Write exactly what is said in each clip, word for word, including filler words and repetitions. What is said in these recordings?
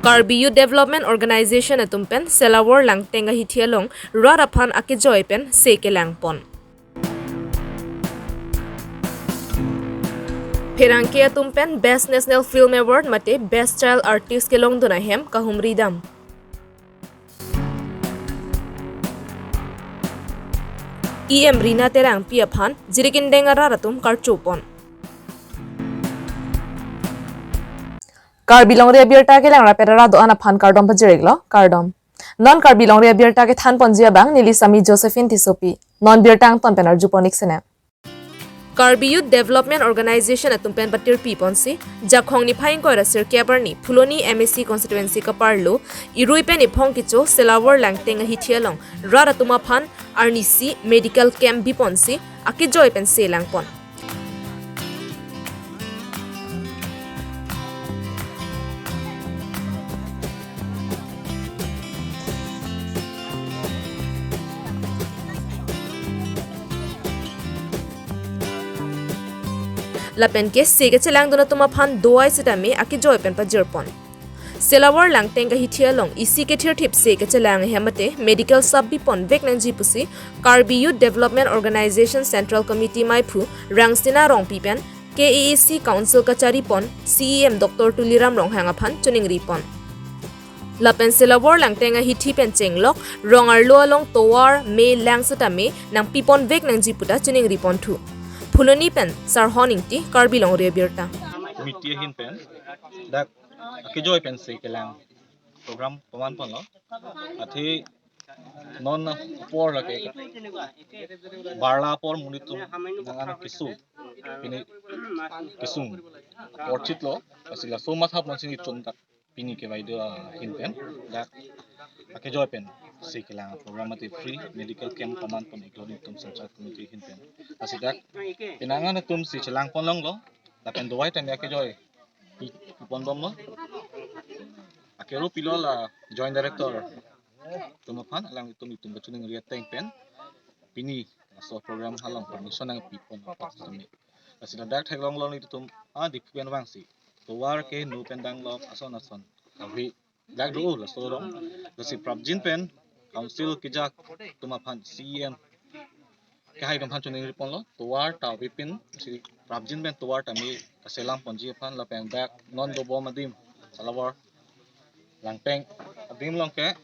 Karbi Youth Development Organization atum pen Selawor Langteng ahithi along rat aphan akejoi pen se kelangpon. Pherangke atum pen Best National Film Award mate Best Child Artist kelongdun ahem kahumri dam. E M Rina Terangpi aphan jirik indeng arat atum karchopon. Karbi Longri Abirta kelang rapet arat do-an aphan kardom pajir-iklo, kardom. Non Karbi Longri Abirta kethanponji abang neli Sami Josephine Tissopi. Non birta angton pen arjupon-ik sene. Karbi Youth Development Organization atum pen patirpiponsi, Jakhong niphai ingkoi ra sirkep arni Phuloni M A C constituency kaparlo, irui pen iphong kecho Selawor Langteng ahithi along rat atum aphan arnisi medical camp biponsi akejoi pen se langpon. Lapen ke se kachelangdun atum aphan dawai sitame akejoi pen pajirpon. Selawor Langteng ahithi along isi kethirthip se kachelang ahem mate medical sap biponvek nangji pusi Karbi Youth Development Organization Central Committee maiphu Rangsina Rongpi pen K A A C Council kacharipon C E M Doctor Tuliram Ronghang aphan chiningripon. Lapen Selawor Langteng ahithi pen chenglok rong arlo along tovar me lang sitame nangpiponvek nangji puta chiningriponthu. Phuloni pen Sarhon Ingti, Karbi Longri Abirta. Committee ahin pen dak akejoi pen se kelang program pamanponlo. Athe non apor lake barla apor monit atum nang-an keso, pini kesung apor chitlo, lasi laso mathap non sini chun dak pini kevaido ahin pen dak akejoi pen se kelang program mate free medical camp pamanpon-iklo nelitum Sanchar Committee ahin pen. Lasi dak pinangan atum si chelangponlonglo, lapen dawai tame akejoi pi-, piponbomlo. Akero pilo la Joint Director atum aphan, alanglitum itum kachiningri ateng pen pini laso program along permission nangpipon apot sitame. Lasi ladak theklonglo nelitum adik pen vangsi tovar ke nu pen danglok ason ason kave dak do laso rong. Lasi prapjin pen Council kejak atum aphan C E M kehai atum aphan chiningriponlo, tovar ta avepin, si prapjin pen tovar tame kaselangponji aphan lapen dak non dobom adim Selawor Langteng adim along ke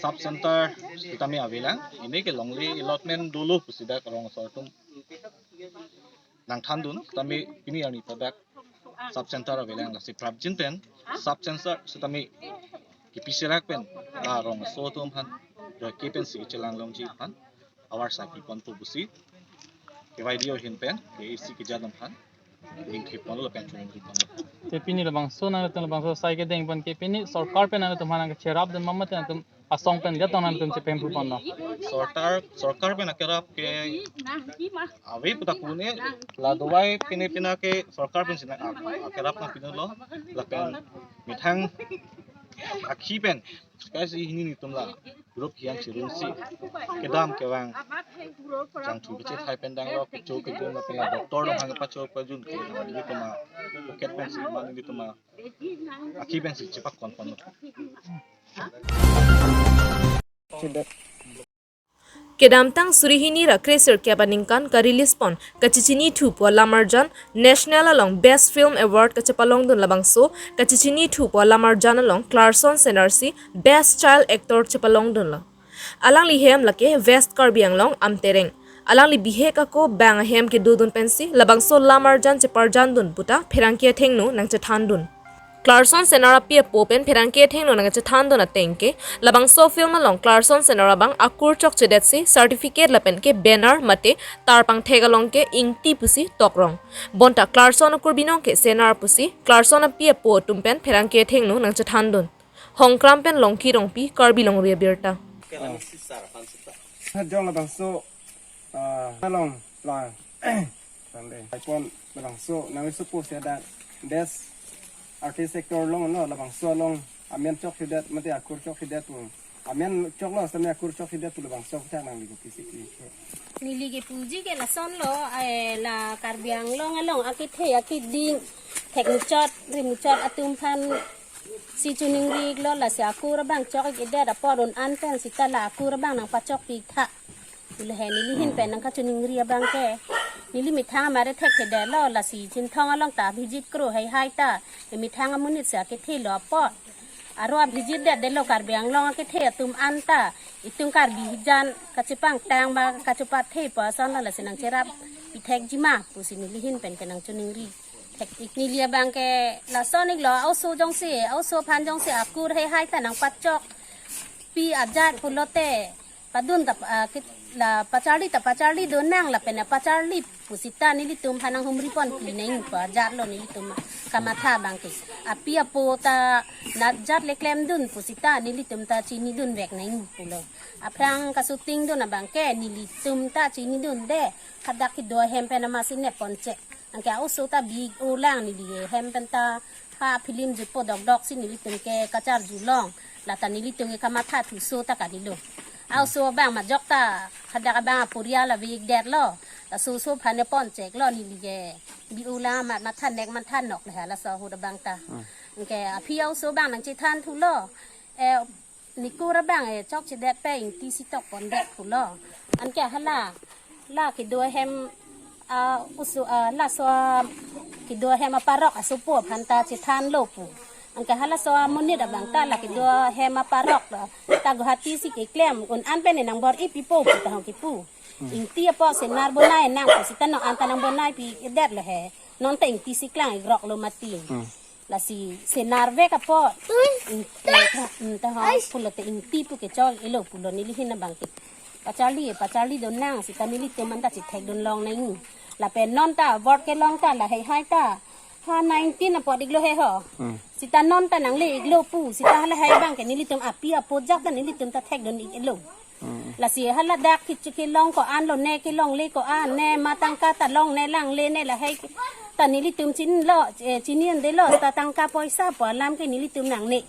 sub center sitame avelang, ini ke longle allotment dolo pusi dak rong asor atum nangthandun, sitame pini arni ta dak sub center avelang, lasi prapjin pen sub center sitame kipi serak pen la rong aso atum aphan joike pensi chelanglongji aphan avarsai piponpo pusi kevaido ahin pen K A A C kejadam aphan ningkhiponlo lapen chuningriponlo. Te pini labangso nangtum labangso sai kedengpon ke pini sorkar pen nangtum aphan nangcherapdun ma mate nangtum asong pen jatong nangtum chepemphuponlo? Sorkar, sorkar pen akerap ke ave puta pune, la dawai pine pina ke sorkar pen si nang akerap nangpinulo, lapen methang akhi pen kaisi hini nelitum la group hian chirunsi kedam kevang jangthu kachethai pen danglok, kecho kejun lapen la doctor along hang pacho pajun ke nelitum a pocket pensi ma nelitum a akhi pensi chepakonponlo. Kedamtang suri hini ra kre sirkep aningkan ka-release pon Kachichinithu pu alam arjan National along Best Film Award kachepalongdun labangso Kachichinithu pu alam arjan along Clarkson Senar si Best Child Actor chepalongdunlo. Alangli hem lake West Karbi Anglong Amtereng. Alangli bihek ako bang ahem kedodun pensi labangso lam arjan cheparjandun puta pherangke athengno nangchethandun. Clarkson Senar api apo pen pherangke athengno nangchethandun ateng ke, labangso film along Clarkson Senar abang akur chokchedet si certificate lapen ke banner mate tar pangthek along ke Ingti pusi tokrong. Bonta Clarkson akur binong ke Senar pusi Clarkson api apo atum pen pherangke athengno nangchethandun. Hongkram pen Longki Rongpi, Karbi Longri Abirta. Jong labangso, ah, along la Sunday. Ipon labangso nang suppose ya dak best artist actor along no labangso along amen chokchedet mate akur chokchedet pu. Amen choklo sitame akur chokchedet pu labangso kacharli nangli kopisi kli. Neli kepuji ke lasonlo, eh, la Karbi Anglong along akethe akeding thekmuchot rimuchot atum aphan Si choningri-iklo, lasi akur abang chok-ik-edet apot un-an pen seta la akur abang nangpachokpik tha. Pu le he neli ahin pen nangkachoningri abang ke. Neli methang amare thekthedetlo, lasi Chinthong along ta abhijit kro heihai ta. Emethang amonit si akethe lo apot. Aro abhijit detdetlo Karbi Anglong akethe atum anta. Itum Karbi hijan kachepangtang ba kachepathe pu ason lo, lasi nangcherap ithekji ma pusi neli ahin pen ke nangchoningri thek-ik. Neli abang ke lason-iklo, a-oso jongsi, a-oso aphan jongsi akur heihai ta nangpachokpi ajat pulote padun ta, ah, kit-, la pacharli ta pacharli donang lapen pacharli pusita nelitum aphan nanghumriponpi nangji pu ajatlo nelitum kamatha abang ke. Api apo ta nat jat le klemdun pusita nelitum ta chinidunvek nangji pulo. Aphrang kasutingdun abang ke nelitum ta chinidunde, hadak kedo ahem pen amatsi nepponche. Anke a-oso ta bi-o lang, neli ahem pen ta ha film jutpo dokdok si nelitum ke kacharjulong. Lata nelitum ke kamatha thuso ta kalilo. A-oso abang majok ta hadak abang aporial ave-ikdetlo. Laso oso aphan nepponcheklo, neli ke bi-o lang amat matha nek matha nok le ha laso ahut abang ta. Hmm. Anke aphi a-oso abang nangchethan thulo. Eh, nekur abang, eh, chokchedet pen ingti si tokpondet pulo. Anke hala, la kedo ahem, ah, oso, ah, laso, ah, kedo ahem aparok asopo aphan ta chethanlo pu. Anke halaso amonit abang ta la kedo ahem aparok ta Guwahati si keklem un-an pen nangbor-ipipo pu ta hong kipu. Ingti apot senar bonai nang pusita non anta nangbonaipidet lo he. Non ta ingti si klang-ikroklo mati. Hmm. Lasi senarvek apot. Ing-, eh, ta, hmm, ta ha, pulote ingti pu kechok-iklo pulo neli ahin abang ke. Pacharli, pacharli donang sita nelitum anta chethekdun long nangji. Lapen non ta award kelong ta la heihai ta ha nineteen apot-iklo he ho. Hmm. Sita non ta nangle-iklo pu. Sita hala hai abang ke nelitum api apo ajat ta nelitum ta thekdun-iklo. Hmm. Lasi haladak kichu kelong ko-an lo ne, kelongle ko-an ne, ma tangka ta longne langle ne lahai ta nelitum chinilo, eh, chinidundelo, ta tangka poisa pu alam ke nelitum nangne.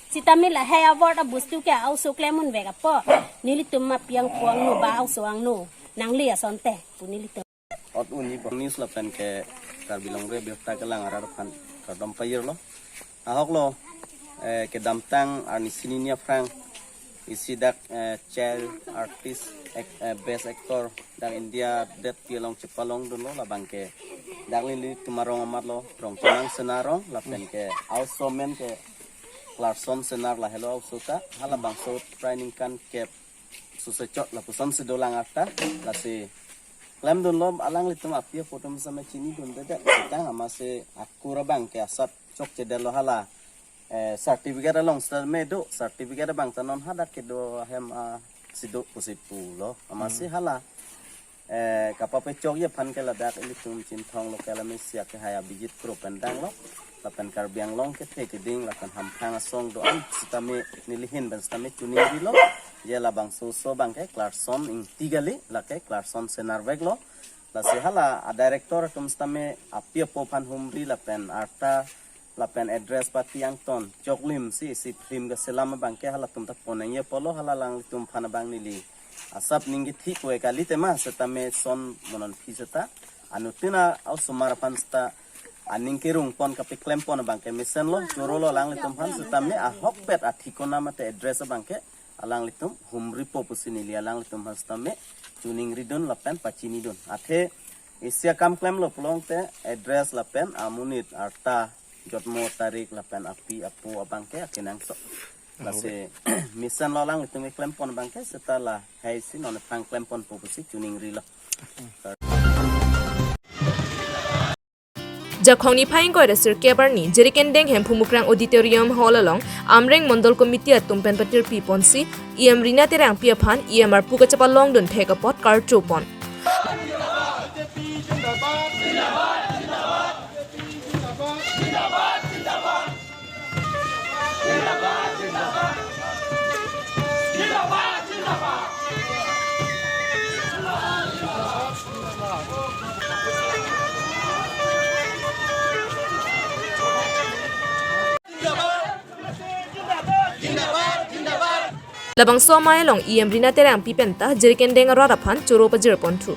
Sitame lahai award abostu ke a-oso klem unvek apot nelitum ma pi angpo angno ba a-oso angno nangle asonte pu nelitum. Ot uni news lapen ke Karbi Longri Abirta kelang arat aphan kardom pajirlo. Ahoklo, eh, kedamtang arni sini ni aphrang isi dak, eh, child artist, ek-, eh, best actor dak India det pi along chepalongdunlo, labang ke dak nelitum arong amatlo, Rongchonang Senar arong, lapen ke a-oso amen ke Clarkson Senar lahelo a-oso ta, halabangso training kan kep susechot lapuson si dolang arta, lasi klemdunlo, alanglitum api apo atum sitame chinidundedet. Sitang amatsi akur abang ke asap chokchedetlo hala, eh, certificate along sitame do, certificate abang ta non hadak kedo ahem, ah, si do pusi pulo. Amatsi Hmm. hala, eh, kapapechokji aphan ke ladak ilitum Chinthong local amisi akehai Abhijit Kro pen danglo. Lapen Karbi Anglong kethe keding lapen hamphang asong do-an sitame neli ahin pen sitame choningrilo. Je labangso oso abang ke Clarkson Ingti kali, lake Clarkson Senarvek lo. Lasi hala a-director atum sitame api apo aphan humri lapen arta lapen address pati angton choklim si isi film kaselam abang ke halatum ta pon nangji apotlo, hala alanglitum aphan abang neli asap ning kethi kove kali tema sitame son mo non aphi seta anuttin a-osomar aphan seta aning kerung pon kapeklem pon abang ke mesenlo, chorolo alanglitum aphan sitame ahokpet athikona mate address abang ke alanglitum humripo pusi neli alanglitum aphan sitame choningridun lapen pachinidun. Athe isi akam klemlo pulote address lapen amonit arta jotmo tarik lapen api apo abang ke akenangsot. Lasi mesenlo alanglitum keklem pon abang ke seta lahai si non aphrang klem ponpo pusi choningrilo. Jakhong niphai ingkoi ra sirkep arni, Jirikindeng Hemphu Mukrang Auditorium Hall along, Amreng Mondol Committee atum pen patirpi ponsi, E M Rina Terangpi aphan E M arpu kachepalongdun thek apot karcho pon. Labangso amei along E M Rina Terangpi penta Jirikindeng arat aphan choro pajir ponthu.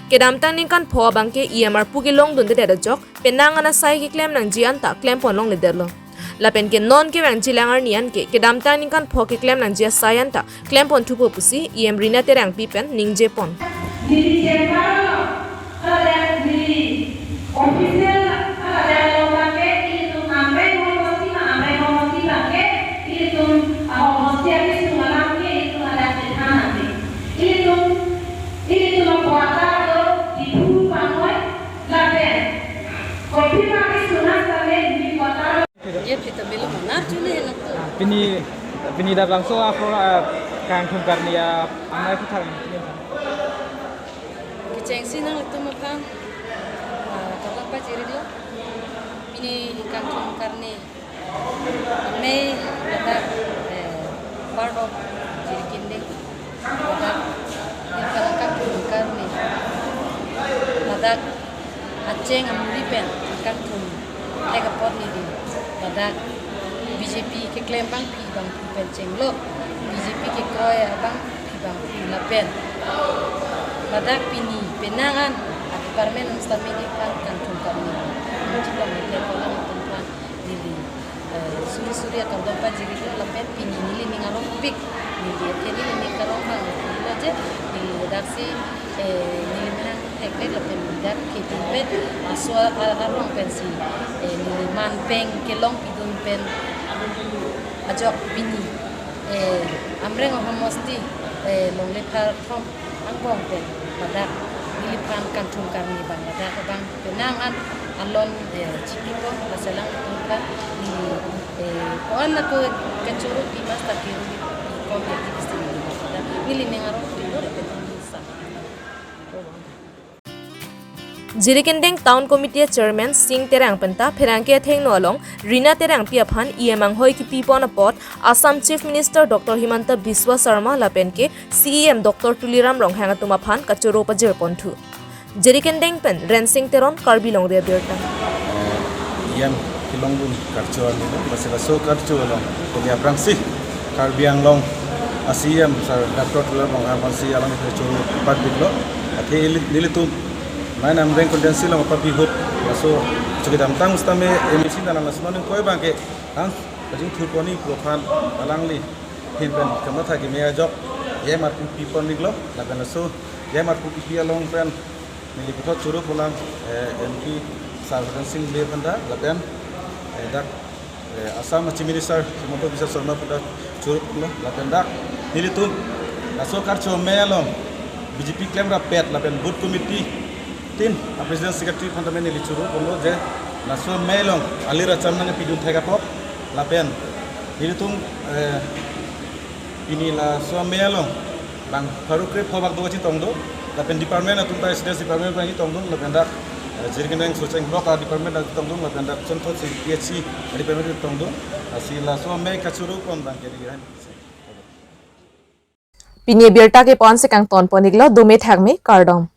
Kedamtang ningkan pho abang ke E M arpu kelongdundedet ajok, penang an asai keklem nangji anta klem pon longledetlo. Lapen ke non kevangji lang arni an ke kedamtang ningkan pho keklem nangji asai an ta klempon thupo pusi E M Rina Terangpi pen ningje pon. Neli chamber along, hala neli official, hala along abang ke, ilitum Amreng homosti ma, Amreng homosti abang ke, ilitum, ah, homosti akesung alam ke, ilitum hala chethan nangji. Ilitum, ilitum a-quarter do Diphu Pangoi lapen kopi ma kesung setame neli quarter. Ye pita melo mana chune na to. Pini, pini ladak labangso a-program, ah, kangthum karni a-, amei puthak ni. Kechengsi nanglitum aphan, ah, kardom pajirlo. Pini kangthum karni amei ladak, eh, part of Jirikinding. Ladak, neli kangthum karni. Ladak, acheng amuri pen, kangthum thek apot neli. Ladak, B J P keklem abangpi abangpi pen chenglo. B J P kekroi abangpi abangpi lapen. Ladak pini, penang an, a-department an setame neli kangthum karni. Neli chipang neli kolang atum aphan. Neli, eh, suri suri akardom pajirlo lapen pini neli ning arongpik. Neli athe neli ning karong abang lo je, neli daksi, eh, neli mehang thekpek lapen neli dak kheti pet, laso a-, arong pensi, eh, neli manpeng kelongpidun pen ajok pini, eh, Amreng homosti, eh, longle pharthom angbong pen ladak neliphan kangthum karni abang ladak abang penang an alon, eh, chipipon, laso alanglitum aphan neli, eh, ko-an ako kachoro pi mas ta kero pi kom ya tipis neli ladak neli ning arongpik lo de pen neli sana. Jirikinding Town Committee Chairman Sing Terang penta pherangke athengno along Rina Terangpi aphan E M anghoi kipipon apot Assam Chief Minister Doctor Himanta Biswa Sarma lapen ke C E M Doctor Tuliram Ronghang atum aphan kachoro pajirpon thu. Jirikinding pen Rensing Teron, Karbi Longri Abirta. E M kelongdun karcho arni lo, basi laso karcho along, pini aphrangsi Karbi Anglong a-C E M Sir Doctor Tuliram Ronghang aphansi alang kachoro pabik lo, athe ili-, nelitum, nai Amreng constituency along pabi ahut, laso chukidamtang setame M A C dalang laso non koi abang ke, ang kachingthurpon ni pu aphan alangli ahin pen kamatha keme ajok, E M arpu pipon iklo, lapen laso, E M arpu pipi along pen, neli puthot choro pulang, eh, M P Sir Horen Sing Bey aphanta, lapen, eh, dak, eh, Assam Chief Minister Himanta Biswa Sarma aphanta choro pulo, lapen dak, nelitum, laso karcho amei along, B J P klem rappet, lapen booth committee tin, a-president secretary aphanta neli choro pulo je, laso amei along, alir acham nangpidun thek apot, lapen, nelitum, eh, pini laso amei along, bang pharo krepho bak do kachetong do, lapen department atum ta S D S department abang chetong do, lapen dak, eh, Jirikinding Socheng block a-department chetong do, lapen dak Chonthotsi P H C department chetong do, lasi laso amei kachoro pon abang ke di. Pini abirta ke ponsi kangtonpon iklo, dome thakme, kardom.